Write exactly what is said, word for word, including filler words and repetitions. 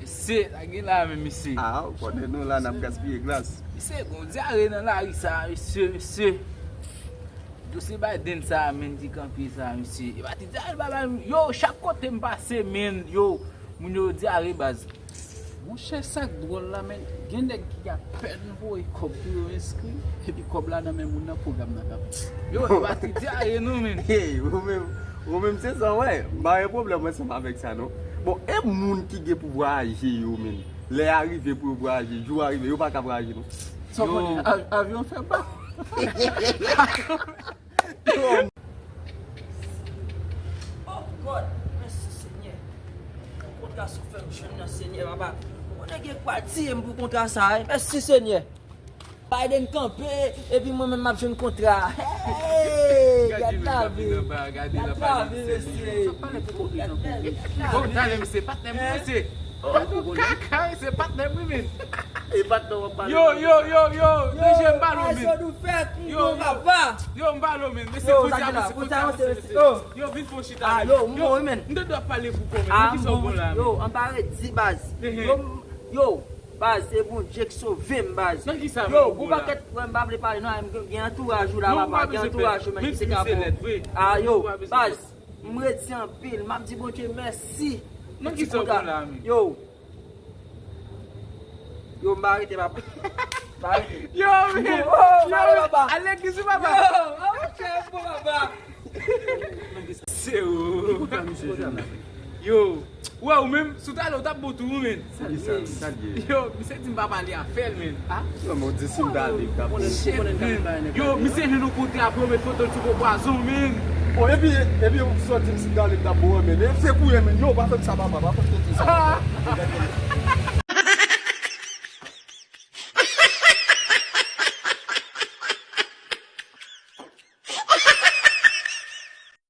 Mesye, sa gen la menm, mesye. Ah, ou konnen nou la n ap gaspiye glas. Mesye, gon dyare nan lari sa, mesye, mesye. Dosye Biden sa menm ki kanpe sa, mesye. E pa ti dyare baba, yo, chak kote m pase, menm, yo, moun yo dyare baz. Monchè, sa k dwòl la, men gen nèg ki ap pèn voye kòb pou yo enskri, epi kòb la nan men moun nan, pwogram nan kanpe. Yo, e pa ti dyare non, menm. Hey, ou menm, ou menm se sa, wè. M pa gen pwoblèm ansanm avèk sa, non. Bon, e moun ki gen pou vwayaje yo, menm. Lè a rive pou yo vwayaje, jou a rive, yo pa ka vwayaje, non. Sa w konnen, av- avyon fè ba. Oh God, mèsi Senyè. Pou kontra sa w fè m jwenn nan, Senyè, papa. Ou konnen gen kwa tiye m pou kontra sa, wi. Mèsi Senyè. Biden kanpe, epi mwen menm m ap jwenn kontra. Hey, gad lavi. Gad lavi, mesye. Bon, talè, mesye, patnè m, mesye. Ou kaka, mesye, patnè m, wi, men. E patnè w ap pale. Yo, yo, yo, yo, deje m balo, men. Yo, yo, papa. Yo, m balo, men. Mesye, kote a, mesye, kote a, mesye. Yo, vin fon chita. Ah, yo, m bon, wi, men. M te dwa pale pou kò, men. Ah, Nan ki sa w bon la, men? Yo, anba redi, baz. Yo, yo, baz, se Bondye k sove m, baz. Nan ki sa Yo, m bon gon la? Pakèt frè m pa vle pale, non, m gen antouraj ou la, Non, ou papa, pa gen bezwen antouraj ou, pale. men Men ki se misye ka bon. lèd, vre. Ah, yo, Ou pa bezwen baz, m redi anpil, m ap di Bondye mèsi. Nan ki sa w bon la, men? Yo, yo, m pa rete, papa. M pa rete. Yo, men. Oh, oh, Yo, papa, men. papa. Al legliz, wi, papa. Yo, oh, chè, bon, papa. Se ou. Yo, wè ou menm, si w t ale, ou t ap bon tou, wi, men. Sa li ye? Yo, misye di m pa pale afè l, men. Ah. Non, men w di si m t ale, m t ap bon. Shit, men. Yo, misye jwenn yon kontra pou yo met foto l sou gwo pwazon, men. Bon, epi, epi ou sot di m si m t ale, m t ap bon, men. E se kounye, men. Yo, pa fè m sa, papa, pa fè m sa.